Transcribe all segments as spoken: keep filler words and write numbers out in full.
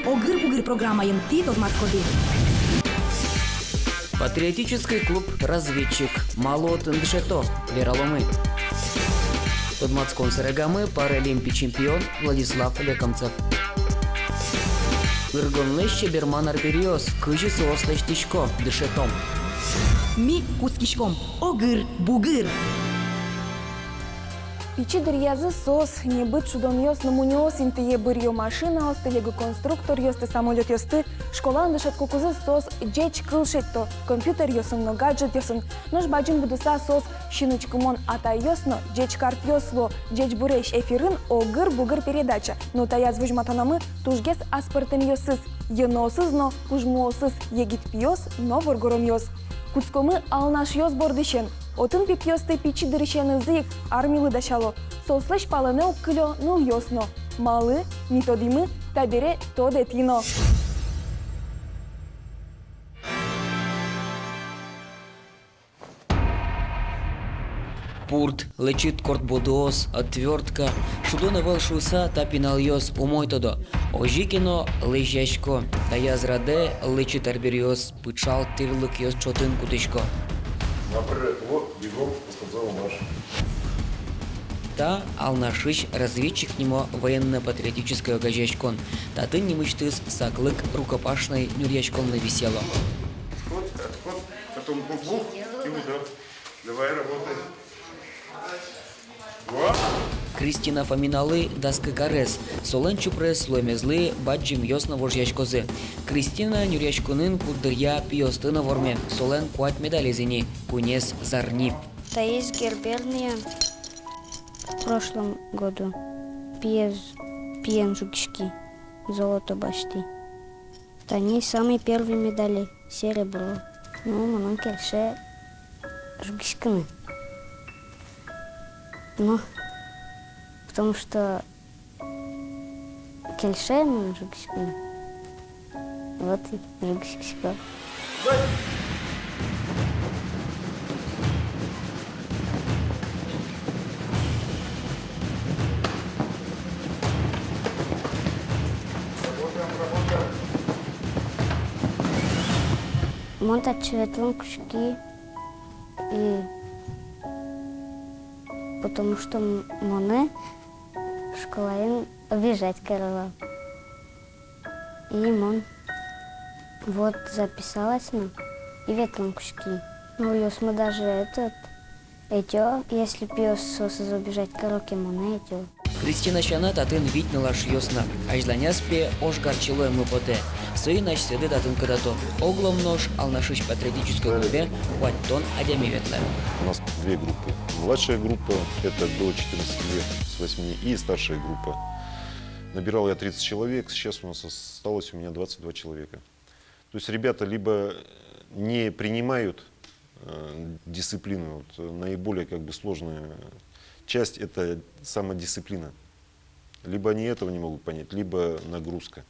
«Огыр-бугыр» программаын тӥ тодматскоды. Патриотический клуб «Разведчик». Малы отын дышето, вераломы. Тодматскон сэрегамы паралимпи чемпион Владислав Лекомцев. Ыргонлэсь чеберман арбериос, кызьы соос лэсьтӥсько, дышетом. Ми кутскиськом. Огыр-бугыр. Пичи дыръязы соос небыт шудонъёс но мунёос интые быръё: машинаос, телегоконструкторъёсты, самолётъёсты. Школаын дышетскыкузы соос ӟеч кыл шедьто компьютеръёсын но гаджетъёсын. Нош бадӟым будыса соос синучкымон атайёс но ӟеч картъёс луо. Ӟечбуресь! Эфирын «Огыр-бугыр» передача. Но таяз возьматонамы тужгес аспӧртэмъёсыз, йӧноосыз но кужмоосыз, егит пиос но воргоронъёс. Кутскомы алнашъёс бордысен. Отын пи пиосты пичи дырысенызы ик армилы дасяло. Соослэсь палэнэ уг кылё нылъёс но. Малы? Ми тодӥмы, табере тодэ тӥ но. Пурт, лэчыт корт бодыос, отвёртка. Шудон ӧвӧл шуыса, та пиналъёс умой тодо. Озьы ке но лэзьясько. Таяз радэ лэчыт арбериос пыӵал тӥрлыкъёс ӵотын кутӥсько. Напряг, вот, бегом по спортзалу марш. Та Алнашысь «Разведчик» нимо военно-патриотической огазеяськон. Татын нимысьтыз саклык рукопашной нюръяськонлы висъяло. Отход, отход, потом бух-бух и удар. Давай, работай. Кристина Фоминалы дас кык арес. Солэн чупрес луэмезлы бадӟымъёс но вожъяськозы. Кристина нюръяськонын куддыръя пиосты но ворме. Солэн куать медалез ини, куинез зарни. Таиз Герберния в прошлом году. Пиез, пиен жугиськи, золото басьтӥ. Тани самый первый медаль, серебро. Ну, мыным кельше жугиськыны. Ну, потому что кельше мыным жугиськыны. Вот и жугиськисько. Мон татчы ветлыны кутски, и потому что м-, монэ школаын обижать каро вал. И мон вот записалась на, и ветлыны кутски. Ну, нылъёсмы даже этот, ӧтё, если пиос соосыз обижать каро ке, монэ ӧтё. Кристина сяна, татын вить нылашъёс на. Азьланяз, пе, ожгарчи луэммы потэ. Соин асьсэды татын кыдато. Оглом нош Алнашысь патриотической клубе куатьтон адями ветлэ. У нас две группы. Младшая группа — это до четырнадцати лет, с восьми, и старшая группа. Набирал я тридцать человек, сейчас у нас осталось у меня двадцать два человека. То есть ребята либо не принимают, э, дисциплину, вот, э, наиболее как бы сложная часть — это самодисциплина. Либо они этого не могут понять, либо нагрузка.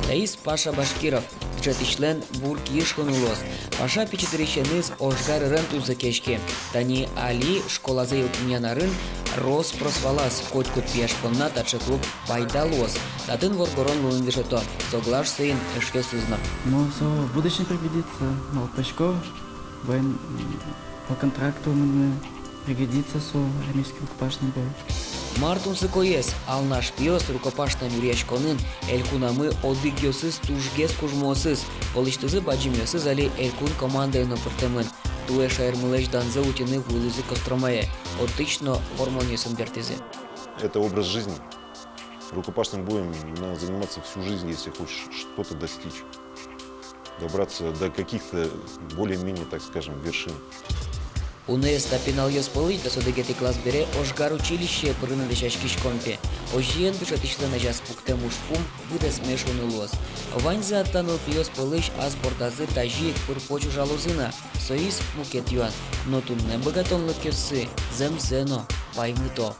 Таиз Паша Башкиров, дышетӥсьлэн бур киысь шуыны луоз. Паша пичи дырысеныз ожгар ӧрен тунсыкъяське. Тани али школазэ йылпумъян арын рос-прос валаз: котькуд пияш понна таӵе клуб пайда луоз. Татын воргорон луыны дышето, соглаш соин эшъёсыз но. Ну, со в будущем пригодится, малпасько, воен-, по контракту мыны пригодится со, армейский рукопашный бой. Мар тунсыкоез, Алнаш пиос рукопашной нюръяськонын элькунамы одӥгъёсыз тужгес кужмоосыз. Пӧлысьтызы бадӟымъёсыз али элькун командаын но пыртэмын. Туэ шаермылэсь данзэ утьыны вуылӥзы Костромае. Отысь но вормонъёсын бертӥзы. Это образ жизни. Рукопашным боем надо заниматься всю жизнь, если хочешь что-то достичь, добраться до каких-то более-менее, так скажем, вершин. Уноез та пиналъёс пӧлысь дас одӥгетӥ класс бере ожгар училищее пырыны дасяськиськом, пе. Озьыен, дышетӥсьлэн азяз пуктэм ужпум быдэсме шуыны луоз. Ваньзэ-а та нылпиос пӧлысь ас бордазы тазьы ик пыр-поч ужалозы на? Соиз мукет юан. Но туннэ быгатонлыкъёссы зэмзэ но ваймыто.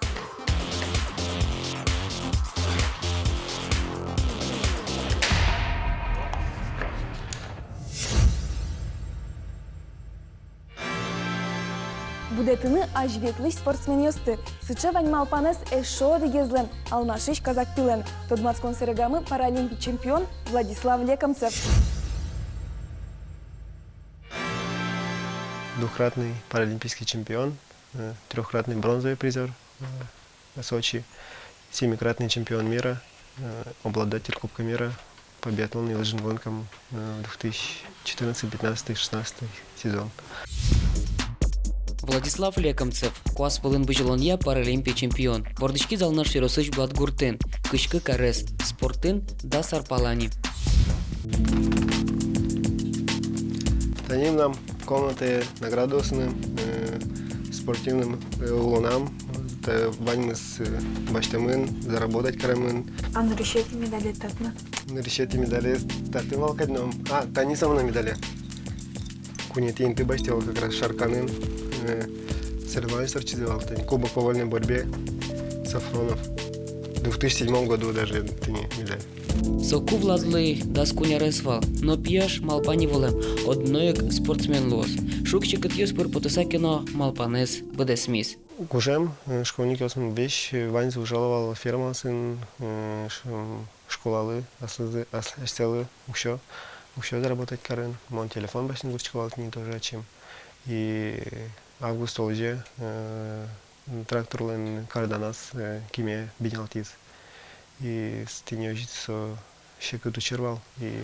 Тыны азьветлӥсь спортсменъёсты. Сыӵе вань малпанэз эшшо одӥгезлэн, Алнашысь казак пилэн. Тодматскон сэрегамы паралимпи чемпион Владислав Лекомцев. Двукратный паралимпийский чемпион, э, трёхкратный бронзовый призёр, э, Сочи, семикратный чемпион мира, э, обладатель Кубка мира по биатлону и лыжным гонкам, э, в две тысячи четырнадцатый, пятнадцатый, шестнадцатый сезон. Владислав Лекомцев, куас вылын бызьылонъя паралимпи чемпион. Вордӥськиз Алнаш ёросысь Блатгуртын. Кызь кык арес. Спортын дас ар пала ни. Тани мынам комнатае наградаосыным, э, спортивным, э, улонам, э, ваньмыз, э, басьтэмын, заработать каремын. А нырысетӥ медалед татын-а? Нырысетӥ медалез татын вал кадь но. А, тани со мынам медале. Куинетӥ инты басьтӥ вал как раз Шарканын, э, соревнованиос ортчизы вал, тани Кубок по вольной борьбе Сафронов. В две тысячи седьмом году даже тани медаль. Соку Владлы дас куинь арес вал, но пияш малпа ни вылэм, одно ик спортсмен луоз. Шуг-секытъёс пыр потыса ке но, малпанэз быдэсмиз. Гужем, э, школьникъёсмы весь, э, ваньзы ужало вал фермаосын, э, ш-, м, школалы, аслызы, ас-, асьсэлы уксё, уксё заработать карыны. Мон телефон басьтыны кутско вал тӥни тоже ачим. И август толэзе, э, тракторлэн карданаз, э, киме бинялтӥз. И с-, тӥни озьы со секыт учыр вал. И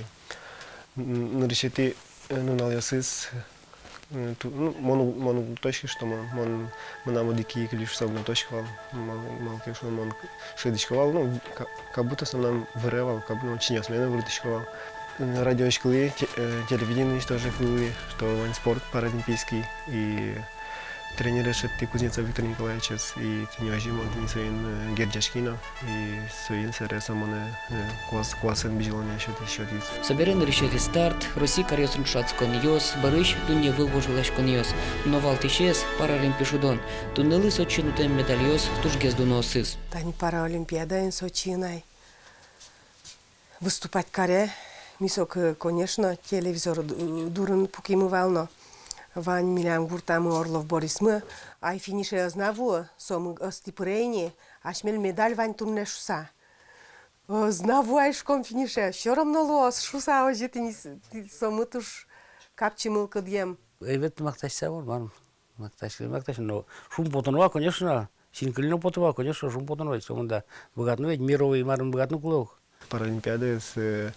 н-, нырысетӥ, э, нуналъёсыз, э, ту-, ну, мон уг-, мон уг тодӥськы, что мон, мон, мынам одӥг ик лишь со мон тодӥсько вал, мал-, малы ке шуоно мон шӧдӥсько вал, ну, ка-, как будто со мынам выре вал, как будто мон чиньыосме но выретӥсько вал. М, радиоысь кылӥ, те-, э, телевидениысь тоже кылӥ, что вань спорт паралимпийский, и тренерез шедьтӥ Кузнецов Виктор Николаевичез, и тӥни озьы мон тӥни соин, э, герӟаськи но, и соин сэре со монэ, э, куас-, куасэн бызьылонъя сётӥ-, сётӥз. Собере нырысетӥ старт, Россия каръёсын ӵошатсконъёс, бӧрысь дунне выл вожвылъяськонъёс. Но валтӥсез — паралимпи шудон. Туннэлы Сочиын утэм медальёс тужгес дуноосыз. Тани Паралимпиадаын Сочиын ай выступать каре. Ми соку, конечно, телевизор ду-, дурын пукимы вал но. Вань милям гуртамы Орлов Борисмы, ай финише ӧз на вуы, сомы ӧз тӥ пыре ини, асьмелэн медаль вань туннэ шуса. Ӧз на вуы ай, шуиськом, финише, всё равно луоз шуса, озьы тӥни с-, тӥ-, сомы туж капчи мылкыдъем. Эй, ведь мактаськыса вал, мар. Мактаськыса, мактаськыса, но шумпотоно вал, конечно. Синкылино потэ вал, конечно, шумпотоно вал, сомында быгатоно ведь, мировой марын быгатоно кулэ ук. Паралимпиадаез, э,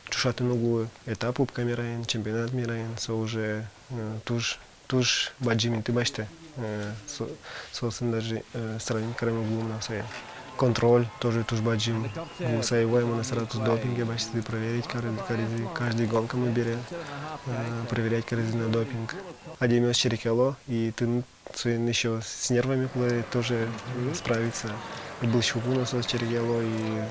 ӵошатыны уг луы этап Кубка мираын, чемпионат мираын, со уже, э, туж, туж бадӟым инты басьтэ, э, со-, соосын даже, э, сравнить каремын уг луы мынам сое. Контроль тоже туж бадӟым. Мон сое вай, монэ сразу допинге басьтӥзы, проверить каризы, каризы, каждый гонкамы бере, э, проверять каризы на допинг. Адямиос черекъяло, и тыныд соин ещё с нервами кулэ тоже, э, справиться. И былсюку но соос черекъяло, и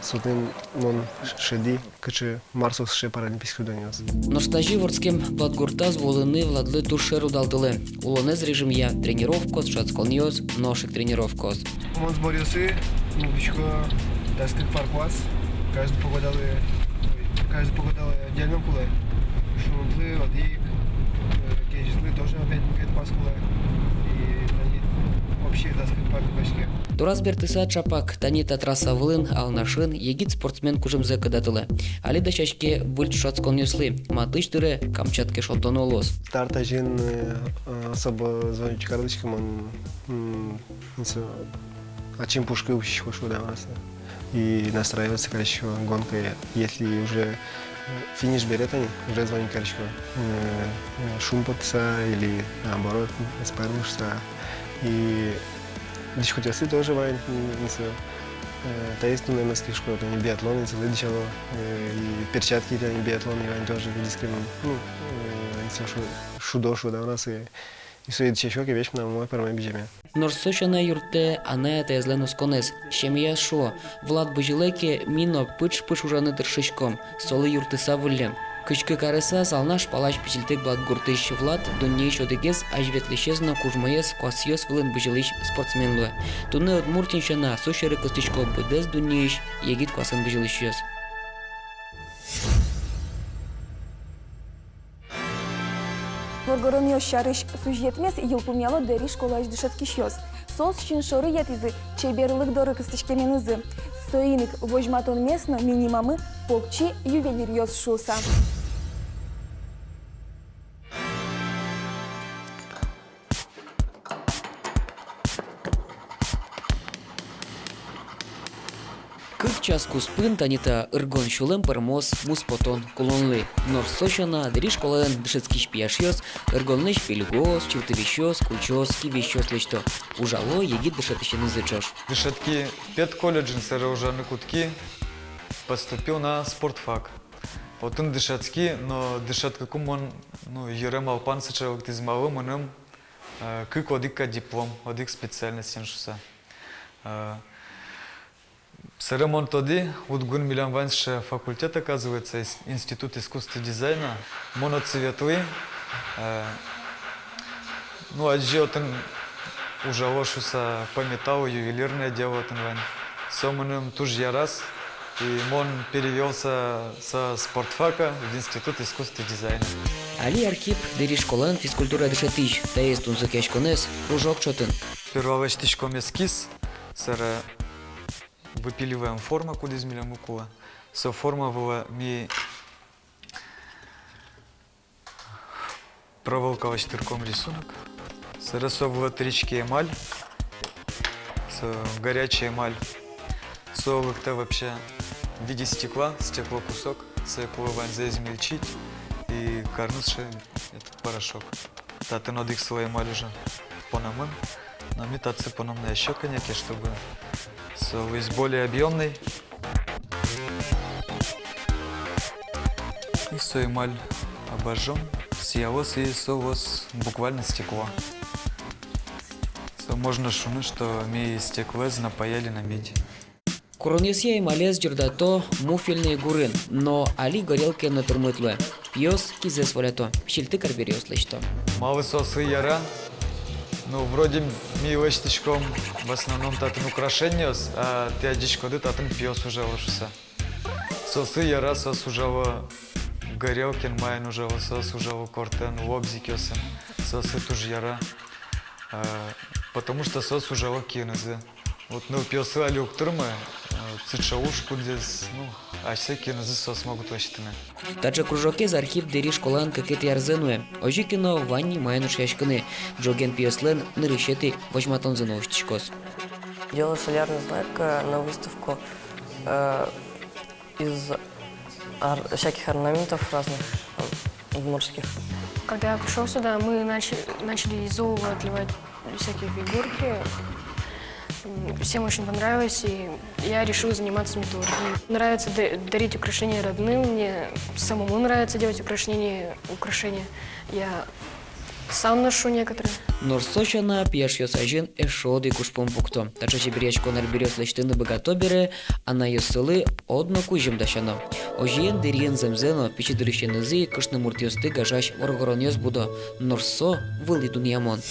соин мон ш-, шӧдӥ, кыӵе, мар со сыӵе паралимпийский шудонъёс. Нош тазьы вордскем Блатгуртаз вуылыны Владлы туж шер удалтылэ. Улонэз режимъя: тренировкаос, ӵошатсконъёс, нош ик тренировкаос. Мон сборъёсы нуллӥсько дас кык пар куас, каждый погодалы, ой, каждый погодалы отдельно кулэ. Шунды одӥг, э, кезьытлы тоже опять мукет куас кулэ. И тани общий дас кык пар кулэ ке. Дораз бертыса, ӵапак тани та трасса вылын, Алнашын, егит спортсмен кужымзэ кыдатылэ. Али дасяське выль ӵошатсконъёслы, матысь дыре Камчатке шонтоно луоз. Старт азьын, э, э, особо звонить карисько мон, м, со ачим пушкы усьтӥсько, шуод-а, мар-а со. И настраиваться карисько гонкае. Если уже, э, финиш бере, тани уже звонить карисько. Э, э, шумпотыса или наоборот, ӧз пӧрмы шуыса. И дӥськутъёсы тоже вань, м, со, э, таиз туннэ мынӥсько, тани биатлон, и солы дӥсяло, э, и перчатки, тани биатлон, и вань тоже дӥськемын. Ну, э, и со шу-, шудо, шуод-а, мар-а со. И сое дӥсясько ке, весь мынам умой пӧрме быземе. Нош со сяна юрттэ анай-атаезлэн осконэз. Семьяз шуо: Влад бызьылэ ке, ми но пыӵ-пыӵ ужаны тыршиськом, солы юрттыса выллем. Кызь кык аресаз Алнаш палась Пичильтык Блатгуртысь Влад дуннеысь одӥгез азьветлӥсез но кужмоез куасъёс вылын бызьылӥсь спортсмен луэ. Туннэ Удмуртиын сяна со сьӧры кыстӥсько быдэс дуннеысь егит куасэн бызьылӥсьёс. Ворго Куронъёс сярысь сюжетмес йылпумъяло Дэри школаысь дышетскисьёс. Соос син шоры ятӥзы чеберлык доры кыстӥськеменызы. Соин ик возьматонмес но ми нимамы «Покчи ювелиръёс» шуыса. Кык час куспын тани та ыргон сюлэм пӧрмоз муспотон кулонлы. Нош со сяна Дэри школаын дышетскись пияшъёс ыргонлэсь пельгоос, чылтывисьёс, кучоос, кивисьёс лэсьто. Ужало егит дышетӥсенызы ӵош. Дышетски педколледжын, сэре ужаны кутски, поступил на спортфак. Отын дышетски, но дышетскыкум мон, ну, йыре малпан сыӵе лыктӥз, малы мыным, э, кык одӥг кадь диплом, одӥг специальностен шуыса. Э, Сэре мон тодӥ, УдГУын милям вань сыӵе факультет, оказывается, ис-, Институт искусств и дизайна. Мон отчы ветлӥ, э, ну, адӟи, отын ужало шуыса по металлу, ювелирное дело отын вань. Со мыным туж яраз, и мон перевёлся со спортфака в Институт искусств и дизайна. Али Архип Дэри школаын физкультура дышетӥсь, таиз тунсыкъяськонэз кружок ӵотын. Сперва лэсьтӥськом эскиз, сэре выпиливаем форма, кудӥз милям кулэ. Со форма вылэ ми проволокалэсь тырком рисунок. Сэре со вылэ тыриське эмаль. Со горячая эмаль. Со лыктэ вообще в виде стекла, стеклокусок. Сое кулэ ваньзэ измельчить и карыны сыӵе этот порошок. Татын одӥг слой эмаль уже понэмын, но ми татчы поном на ещё кӧня ке, чтобы со луиз более объёмный. И со эмаль обожжём, сиялоз, и со луоз буквально стекло. Со можно шуыны, что ми стеклоез напаяли на медь. Куронъёсъя эмалез ӟырдато муфельной гурын, но али горелкаен но тырмыт луэ. Пиос кизэс волято, сильтык арбериос лэсьто. Малы соослы яра? Ну, вроде ми лэсьтӥськом в основном татын украшениос, а тӥ адӟиськоды, татын пиос ужало шуыса. Соослы яра, соос ужало горелкаен, маин ужало, соос ужало кортэн, лобзикъёсын. Соослы туж яра, э, потому что соос ужало киынызы. Вот нылпиослы али уг тырмы, э, сыӵе уж, кудзэ, ну, асьсэ киынызы соос могут лэсьтыны. Таӵе кружокез Архип Дэри школаын кыкетӥ арзэ нуэ. Озьы ке но вань ни маин ушъяськыны. Ӝоген пиослэн нырысетӥ возьматонзы но усьтӥськоз. Делаю солярный знак, э, на выставку, э, из ор-, всяких орнаментов разных, э, удмуртских. Когда я пришёл сюда, мы нача-, начали из олова отливать всякие фигурки. М, всем очень понравилось, и я решил заниматься металлургией. Нравится д-, дарить украшения родным, мне самому нравится делать украшения, украшения. Я сам ношу некоторые. Нош со сяна пияшъёс азьын эшшо одӥг ужпум пукто. Таӵе чеберъяськон арбериос лэсьтыны быгато бере, анайёссылы одно кузьым дасяно. Озьыен, Дэриын зэмзэ но пичи дырысенызы ик кышномуртъёсты гажась воргоронъёс будо. Нош со вылӥ дунъямон.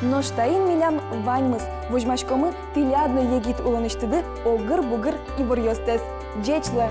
Нош таин милям ваньмыз. Возьмаськомы тӥляд но егит улонысьтыды огыр-бугыр иворъёстэс. Ӟеч луэ!